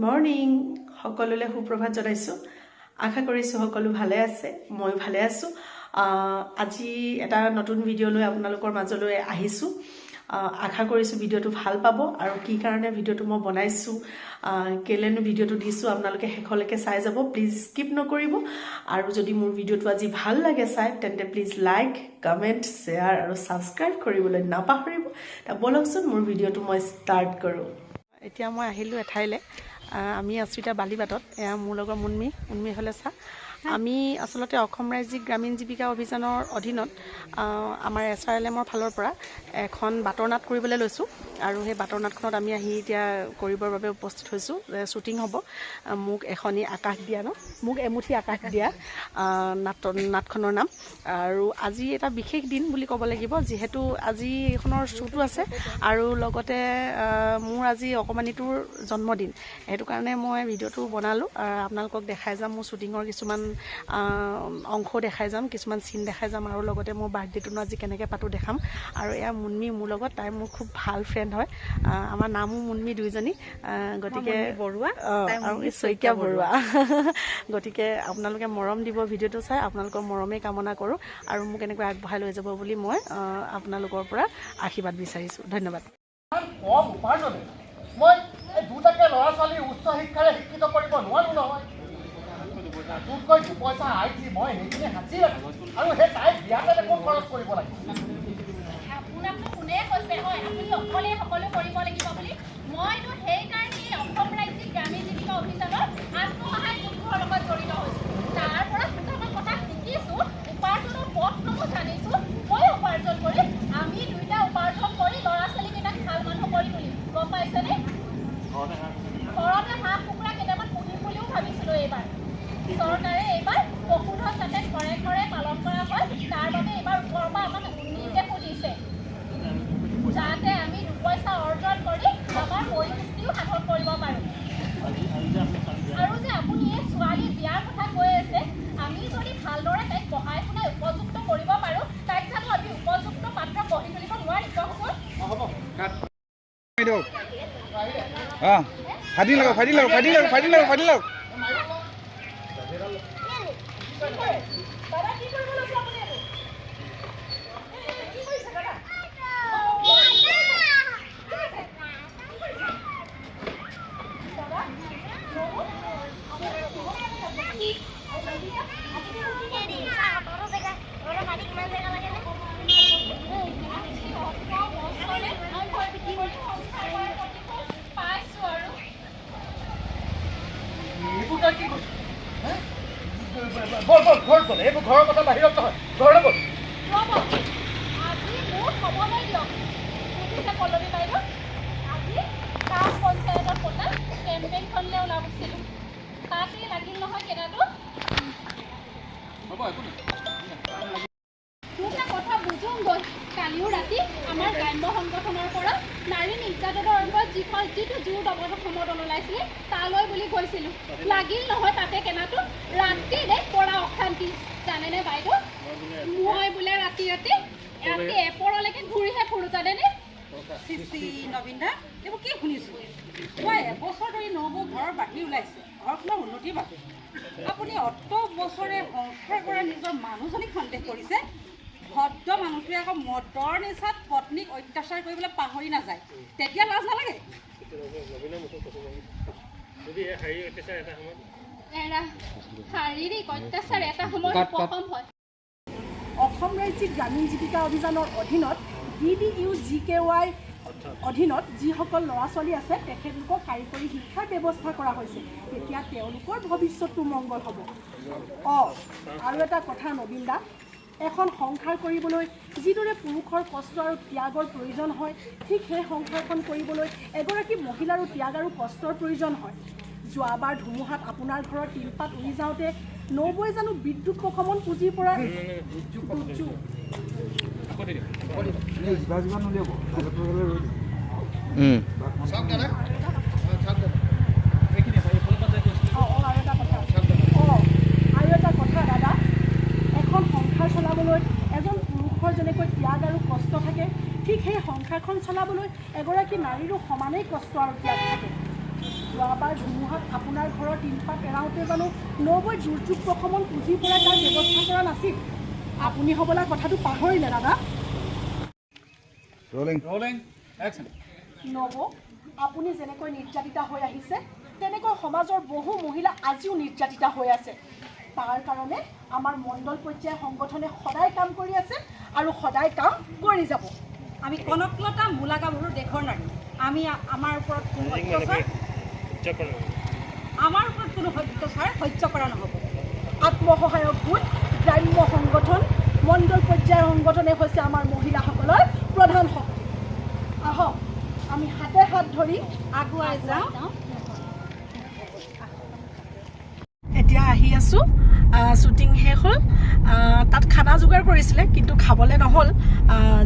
Morning সকলোলৈ সুপ্ৰভাত জনাইছোঁ। আশা কৰিছোঁ সকলো ভালে আছে, ময়ো ভালে আছোঁ। আজি এটা নতুন ভিডিঅ' লৈ আপোনালোকৰ মাজলৈ আহিছোঁ। আশা কৰিছোঁ ভিডিঅ'টো ভাল পাব আৰু কি কাৰণে ভিডিঅ'টো মই বনাইছোঁ, কেলেনো ভিডিঅ'টো দিছোঁ, আপোনালোকে শেষলৈকে চাই যাব, প্লিজ স্কিপ নকৰিব। আৰু যদি মোৰ ভিডিঅ'টো আজি ভাল লাগে চাই, তেন্তে প্লিজ লাইক, কমেণ্ট, শ্বেয়াৰ আৰু ছাবস্ক্ৰাইব কৰিবলৈ নাপাহৰিব। তা ব'লকচোন, মোৰ ভিডিঅ'টো মই ষ্টাৰ্ট কৰোঁ। এতিয়া মই আহিলোঁ এঠাইলৈ। আমি আছোঁ এতিয়া বালিবাটত। এয়া মোৰ লগৰ মুনমি। মুনমি, এইফালে চা। আমি আচলতে অসম ৰাজ্যিক গ্ৰামীণ জীৱিকা অভিযানৰ অধীনত আমাৰ এছ আৰ এল এমৰ ফালৰ পৰা এখন বাটৰ নাট কৰিবলৈ লৈছোঁ আৰু সেই বাটৰ নাটখনত আমি আহি এতিয়া কৰিবৰ বাবে উপস্থিত হৈছোঁ। শ্বুটিং হ'ব মোক এখনি আকাশ দিয়া ন, মোক এমুঠি আকাশ দিয়া নাটখনৰ নাম। আৰু আজি এটা বিশেষ দিন বুলি ক'ব লাগিব, যিহেতু আজি এইখনৰ শ্বুটো আছে আৰু লগতে মোৰ আজি অকণমানিটোৰ জন্মদিন। সেইটো কাৰণে মই ভিডিঅ'টো বনালোঁ। আপোনালোকক দেখাই যাম, মোৰ শ্বুটিঙৰ কিছুমান অংশও দেখাই যাম, কিছুমান চিন দেখাই যাম আৰু লগতে মোৰ বাৰ্থডেটোনো আজি কেনেকৈ পাতোঁ দেখাম। আৰু এয়া মুনমি মোৰ লগত, তাই মোৰ খুব ভাল ফ্ৰেণ্ড হয়। আমাৰ নামো মুনমি দুইজনী। গতিকে বৰুৱা। আৰু শইকীয়া বৰুৱা। গতিকে আপোনালোকে মৰম দিব ভিডিঅ'টো চাই, আপোনালোকৰ মৰমেই কামনা কৰোঁ আৰু মোক এনেকৈ আগবঢ়াই লৈ যাব বুলি মই আপোনালোকৰ পৰা আশীৰ্বাদ বিচাৰিছোঁ। ধন্যবাদ। ইমান কম উপাৰ্জনে মই এই দুটাকে ল'ৰা ছোৱালী উচ্চ শিক্ষাৰে শিক্ষিত কৰিব নোৱাৰো নহয়। নতুনকৈ দুপইচা আই দি মই সেইখিনি সাঁচি ৰাখোঁ আৰু সেই তাইৰ বিয়াতে দেখোন খৰচ কৰিব লাগিব। আপোনাকনো কোনে কৈছে হয় আপুনি অকলে সকলো কৰিব লাগিব বুলি? মইতো সেইকাৰণেই অসম ৰাজ্যিক গ্ৰামীণ জীৱিকা অভিযানৰ আত্মসহায়ক গোটবোৰৰ লগত জড়িত হৈছোঁ। তাৰ পৰা দুটামান কথা শিকিছোঁ, উপাৰ্জনৰ পথসমূহ জানিছোঁ। মই উপাৰ্জন কৰি, আমি দুইটা উপাৰ্জন কৰি ল'ৰা ছোৱালীকেইটাক ভাল মানুহ কৰি তুলিম, গম পাইছেনে? ঘৰতে হাঁহ কুকুৰা কেইটামান পুহিম বুলিও ভাবিছিলোঁ এইবাৰ। চৰকাৰে এইবাৰ পশুধন যাতে ঘৰে ঘৰে পালন কৰা হয়, তাৰ বাবে এইবাৰ ওপৰৰ পৰা আমাক নিৰ্দেশো দিছে, যাতে আমি দুপইচা অৰ্জন কৰি আমাৰ পৰিপুষ্টিও সাধন কৰিব পাৰোঁ। আৰু যে আপুনি এই ছোৱালী বিয়াৰ কথা কৈ আছে, আমি যদি ভালদৰে তাইক পঢ়াই শুনাই উপযুক্ত কৰিব পাৰোঁ, তাইক জানো আমি উপযুক্ত পাত্ৰ গঢ়ি তুলিব নোৱাৰিম, কওকচোন? দিয়ক। অঁ, ফাটি লাগক, ফাটি লাগক, ফাটি লাগক, ফাটি লাগক, ফাটি লাগক। কি কৰে দাদা? কি কৰিব লৈছে আপুনি এইবোৰ? এই, কি কৰিছে দাদা? কি কৰিছে? কি কৰিছে? দাদা, নবৌ, আপুনি কিহৰ কাৰণে কান্দিছে? আৰু নন্দিতা, আপুনি এইবোৰ কি কৰিছে? আজি অত বছৰে সংসাৰ কৰাৰ প্ৰতিফল পাইছোঁ আৰু। এইবোৰ তই কি কৰিছ হে? ব'ল ব'ল, ঘৰত ব'ল। এইবোৰ ঘৰৰ কথা বাহিৰত নহয়, ঘৰলৈ ব'ল। ৰ'ব, আজি মোক ক'বলৈ দিয়ক। বুজিছে পল্লৱী বাইদেউ, আজি গাঁও পঞ্চায়তত পতা কেম্পেইনখনলৈ ওলাইছিলোঁ, তাতেই লাগিল নহয় কেনাটো। হ'ব, একো নাই। দুটা কথা বুজোংগৈ। কালিও ৰাতি আমাৰ গ্ৰাম্য সংগঠনৰ পৰা নাৰী নিৰ্যাতনৰ ওপৰত যিটো জোৰ দমন সমদল ওলাইছিলে, তালৈ বুলি গৈছিলোঁ। লাগিল নহয় তাতে কেনাটো। ৰাতিৰে পৰা অশান্তি, জানেনে বাইদেউ? মই বোলে ৰাতি ৰাতি ৰাতি এপৰলৈকে ঘূৰিহে ফুৰোঁ, জানেনে? চি, নবীন দা, এইবোৰ কি শুনিছোঁ মই? এবছৰ ধৰি নবৌ ঘৰৰ বাহিৰ ওলাইছে ঘৰখনৰ উন্নতিৰ বাবে। আপুনি অত বছৰে সংসাৰ কৰা নিজৰ মানুহজনীক সন্দেহ কৰিছে। ভদ্ৰ মানুহটোৱে আকৌ মদৰ নিচাত পত্নীক অত্যাচাৰ কৰিবলৈ পাহৰি নাযায়, তেতিয়া লাজ নালাগে? যদি এই শাৰীৰিক অত্যাচাৰ এটা সময়ত এৰা, শাৰীৰিক অত্যাচাৰ এটা সময়ত কাট, কাট। উপশম হয়। অসম ৰাজ্যিক গ্ৰামীণ জীৱিকা অভিযানৰ অধীনত ডিডিইউ জিকেৱাই অধীনত যিসকল ল'ৰা ছোৱালী আছে, তেখেতলোকক কাৰিকৰী শিক্ষাৰ ব্যৱস্থা কৰা হৈছে। তেতিয়া তেওঁলোকৰ ভৱিষ্যতটো মংগল হ'ব। অঁ, আৰু এটা কথা নবীন দা, এখন সংসাৰ কৰিবলৈ যিদৰে পুৰুষৰ কষ্ট আৰু ত্যাগৰ প্ৰয়োজন হয়, ঠিক সেই সংসাৰখন কৰিবলৈ এগৰাকী মহিলাৰো ত্যাগ আৰু কষ্টৰ প্ৰয়োজন হয়। যোৱাবাৰ ধুমুহাত আপোনাৰ ঘৰৰ টিনপাত উৰি যাওঁতে নবৌৱে জানো বিদ্যুৎ প্ৰশমন পুঁজিৰ পৰা দুৰ্যোগ জিভা জিভা নুলিয়াব। চাওক দাদা, চাওক দাদা। অঁ, আৰু এটা কথা। অঁ, আৰু এটা কথা দাদা, এখন সংসাৰ চলাবলৈ এজন পুৰুষৰ যেনেকৈ ত্যাগ আৰু কষ্ট থাকে, ঠিক সেই সংসাৰখন চলাবলৈ এগৰাকী নাৰীৰো সমানেই কষ্ট আৰু ত্যাগ থাকে। যোৱাবাৰ ধুমুহাত আপোনাৰ ঘৰৰ টিনপাত এৰাওঁতে জানো নবৌই দুৰ্যোগ প্ৰশমন পুঁজিৰ পৰা তাৰ ব্যৱস্থা কৰা নাছিল? আপুনি হ'বলা কথাটো পাহৰিলে দাদা। Rolling. Rolling. Action. নবৌ, আপুনি যেনেকৈ নিৰ্যাতিতা হৈ আহিছে, তেনেকৈ সমাজৰ বহু মহিলা আজিও নিৰ্যাতিতা হৈ আছে। তাৰ কাৰণে আমাৰ মণ্ডল পৰ্যায়ৰ সংগঠনে সদায় কাম কৰি আছে আৰু সদায় কাম কৰি যাব। আমি কনকলতা মূলা গাভৰু দেশৰ নাৰী। আমি আমাৰ ওপৰত কোনো অত্যাচাৰ, আমাৰ ওপৰত কোনো অত্যাচাৰ সহ্য কৰা নহ'ব। আত্মসহায়ক গোট, গ্ৰাম্য সংগঠন, মণ্ডল পৰ্যায়ৰ সংগঠনে হৈছে আমাৰ মহিলাসকলৰ প্ৰধান শক্তি। আহক আমি হাতে হাত ধৰি আগুৱাই যাওঁ। এতিয়া আহি আছোঁ, শ্বুটিং শেষ হ'ল। তাত খানা যোগাৰ কৰিছিলে কিন্তু খাবলৈ নহ'ল,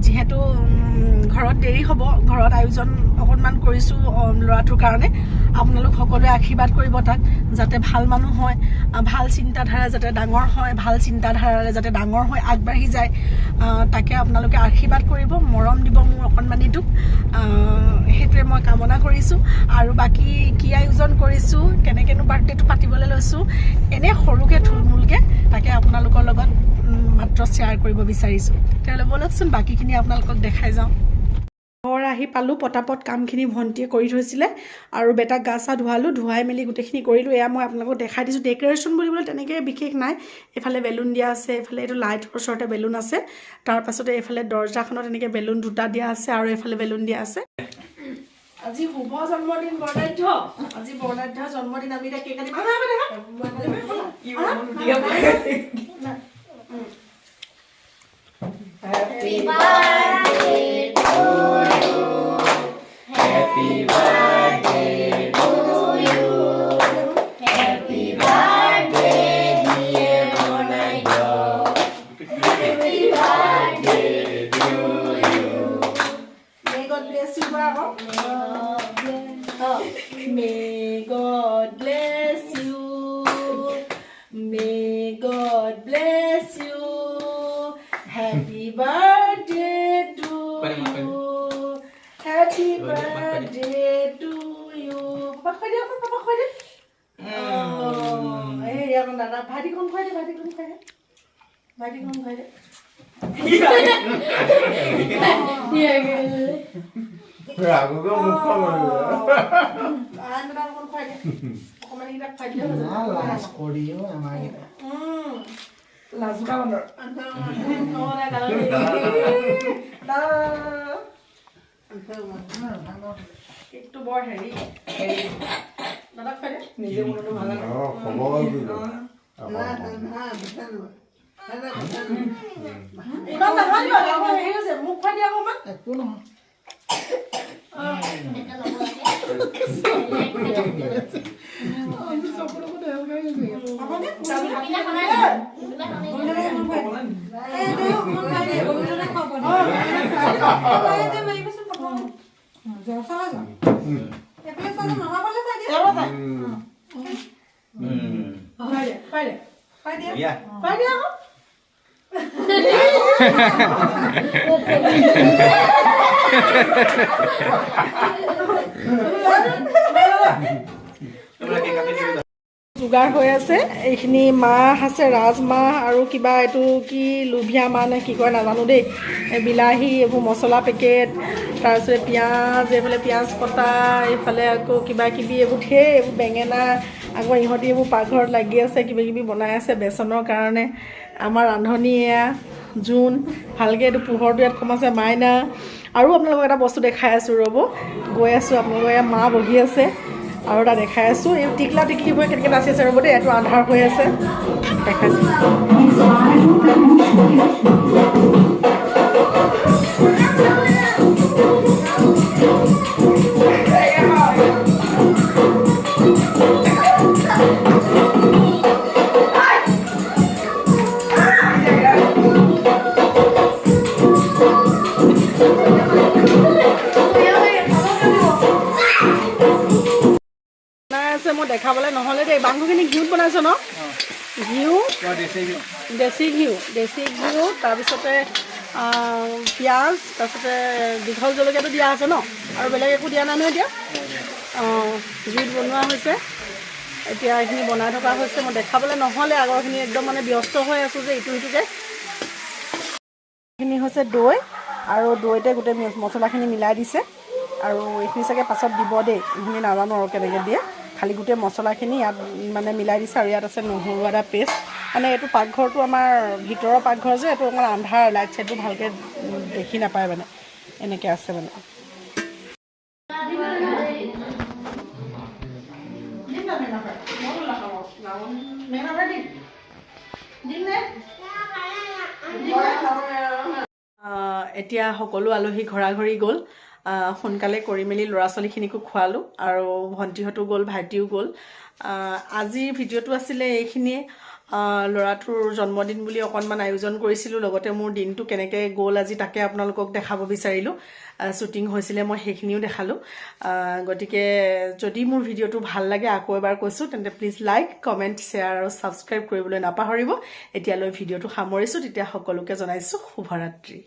যিহেতু ঘৰত দেৰি হ'ব। ঘৰত আয়োজন অকণমান কৰিছোঁ ল'ৰাটোৰ কাৰণে। আপোনালোক সকলোৱে আশীৰ্বাদ কৰিব তাক, যাতে ভাল মানুহ হয়, ভাল চিন্তাধাৰা যাতে ডাঙৰ হয়, ভাল চিন্তাধাৰাৰে যাতে ডাঙৰ হৈ আগবাঢ়ি যায়, তাকে আপোনালোকে আশীৰ্বাদ কৰিব, মৰম দিব মোৰ অকণমানিটোক, সেইটোৱে মই কামনা কৰিছোঁ। আৰু বাকী কি আয়োজন কৰিছোঁ, কেনেকৈনো বাৰ্থডেটো পাতিবলৈ লৈছোঁ, এনেই সৰুকৈ থুলমূলকৈ তাকে আপোনালোকৰ লগত মাত্ৰ শ্বেয়াৰ কৰিব বিচাৰিছোঁ। তেতিয়াহ'লে ব'লকচোন বাকীখিনি আপোনালোকক দেখাই যাওঁ। ঘৰ আহি পালোঁ, পটাপট কামখিনি ভণ্টিয়ে কৰি থৈছিলে আৰু বেটাক গা চা ধুৱালোঁ, ধুৱাই মেলি গোটেইখিনি কৰিলোঁ। এয়া মই আপোনালোকক দেখাই দিছোঁ। ডেক'ৰেশ্যন বুলিবলৈ তেনেকৈ বিশেষ নাই। এইফালে বেলুন দিয়া আছে, এইফালে এইটো লাইটৰ ওচৰতে বেলুন আছে, তাৰপাছতে এইফালে দৰ্জাখনত এনেকৈ বেলুন দুটা দিয়া আছে আৰু এইফালে বেলুন দিয়া আছে। আজি শুভ জন্মদিন বৰ্ণাঢ্য। আজি বৰ্ণাঢ্যৰ জন্মদিন। আমি এতিয়া কেক কাটিম। আহা, আহা, আহা। Happy birthday to you. Happy birthday to you. Happy birthday, dear Bornadhya. Happy birthday to you. May God bless you কৰা আকৌ। May God bless you. May God bless you. Happy birthday to you. Happy birthday to you. Papa খুৱাই দে আকৌ, papa খুৱাই দে। এই অকণ দাদা, ভাইটিকণ খুৱাই দে, ভাইটিকণ খুৱাই দে, ভাইটিকণ খুৱাই দে। আন দাদা অকণ খুৱাই দে, অকণমান এইকেইটা খুৱাই দিলে হৈ যাব। লাজুকা বান্দৰ। দাদা, কেকটো বৰ হেৰি। দাদাক খুৱাই দে। নিজে বনোৱাটো ভাল লাগে। ইমান নাখানিবা, হেৰি হৈছে। মোক খুৱাই দিয়া অকণমান। একো নহয়। যোগাৰ হৈ আছে। এইখিনি মাহ আছে, ৰাজমাহ আৰু কিবা এইটো কি লোভিয়া মাহ নে কি কয় নাজানো দেই, বিলাহী, এইবোৰ মছলা পেকেট, তাৰপিছতে পিঁয়াজ, এইফালে পিঁয়াজ কটা, এইফালে আকৌ কিবা কিবি এইবোৰ ধেৰ, এইবোৰ বেঙেনা। আকৌ ইহঁতি এইবোৰ পাকঘৰত লাগি আছে, কিবা কিবি বনাই আছে বেচনৰ কাৰণে। আমাৰ ৰান্ধনী এয়া জোন, ভালকৈ এইটো পোহৰটো ইয়াত কম আছে, মাইনা। আৰু আপোনালোকক এটা বস্তু দেখাই আছোঁ, ৰ'ব গৈ আছোঁ। আপোনালোকৰ এয়া মা বহি আছে আৰু এটা দেখাই আছোঁ। এই টিকলা টিকলিবোৰে কেনেকৈ নাচি আছে, ৰ'ব দেই, এইটো আন্ধাৰ হৈ আছে, দেখাইছোঁ। মই দেখাবলৈ নহ'লে দেই। মাংসখিনি ঘিউত বনাইছ ন? ঘিউ, দেশী ঘিউ, দেশী ঘিউ, তাৰপিছতে পিঁয়াজ, তাৰপিছতে দীঘল জলকীয়াটো দিয়া আছে ন? আৰু বেলেগ একো দিয়া নাই নহয় এতিয়া? অঁ, জুইত বনোৱা হৈছে। এতিয়া এইখিনি বনাই থকা হৈছে। মই দেখাবলৈ নহ'লে আগৰখিনি, একদম মানে ব্যস্ত হৈ আছোঁ যে ইটো সিটোকে। এইখিনি হৈছে দৈ আৰু দৈতে গোটেই মছলাখিনি মিলাই দিছে আৰু এইখিনি চাগে পাছত দিব দেই। এইখিনি নাজানো আৰু কেনেকৈ দিয়ে। খালি গোটেই মছলাখিনি ইয়াত মানে মিলাই দিছে আৰু ইয়াত আছে নহৰু আদা পেষ্ট। মানে এইটো পাকঘৰটো আমাৰ ভিতৰৰ পাকঘৰ যে, এইটো অকণ আন্ধাৰ, লাইট চাইটবোৰ ভালকৈ দেখি নাপায়, মানে এনেকৈ আছে মানে। এতিয়া সকলো আলহী ঘৰা-ঘৰি গ'ল। সোনকালে কৰি মেলি ল'ৰা ছোৱালীখিনিকো খোৱালোঁ আৰু ভণ্টিহঁতো গ'ল, ভাইটিও গ'ল। আজিৰ ভিডিঅ'টো আছিলে এইখিনিয়ে। ল'ৰাটোৰ জন্মদিন বুলি অকণমান আয়োজন কৰিছিলোঁ, লগতে মোৰ দিনটো কেনেকৈ গ'ল আজি তাকে আপোনালোকক দেখাব বিচাৰিলোঁ। শ্বুটিং হৈছিলে, মই সেইখিনিও দেখালোঁ। গতিকে যদি মোৰ ভিডিঅ'টো ভাল লাগে, আকৌ এবাৰ কৈছোঁ, তেন্তে প্লিজ লাইক, কমেণ্ট, শ্বেয়াৰ আৰু ছাবস্ক্ৰাইব কৰিবলৈ নাপাহৰিব। এতিয়ালৈ ভিডিঅ'টো সামৰিছোঁ। তেতিয়া সকলোকে জনাইছোঁ শুভৰাত্ৰি।